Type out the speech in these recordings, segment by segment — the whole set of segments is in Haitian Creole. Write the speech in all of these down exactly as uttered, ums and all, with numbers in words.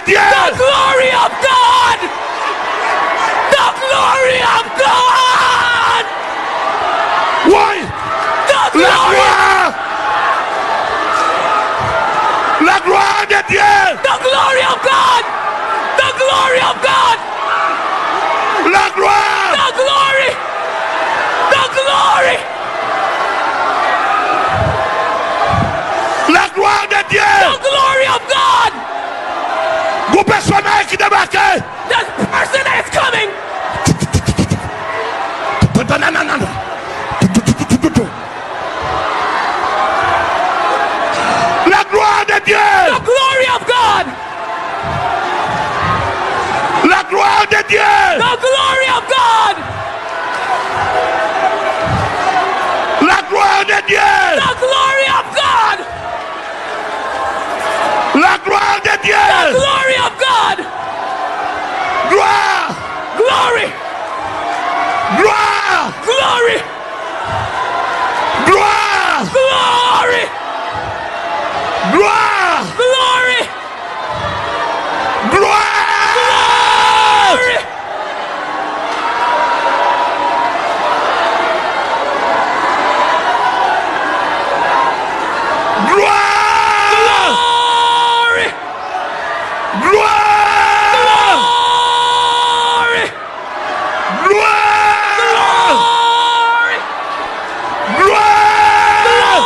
Dieu! The glory of God! The glory of God! Woy! The glory! La gloire de Dieu! The glory of God! The glory of God! La gloire! The glory! The glory! La gloire de Dieu! The glory of God! Gon pèsonaj ki debake! This person that is coming! La gloire de Dieu! The glory of God! La gloire de Dieu! The glory of God! La gloire de Dieu! The glory of God! La gloire de Dieu! The glory of God! Gloire! Glory! Gloire! Glory! Gloire! Glory! Gloire! Glory! Gloire! Glory! Gloire! Glory! Gloire! Glory! Gloire! Glory! Gloire! Glory! Gloire!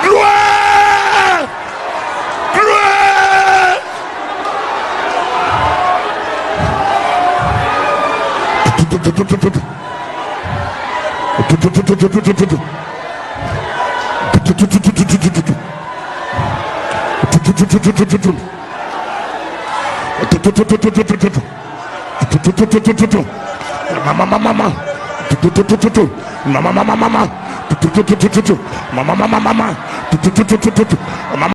Gloire! Mama, mama, mama. Mama, mama, mama. Mama, mama, mama.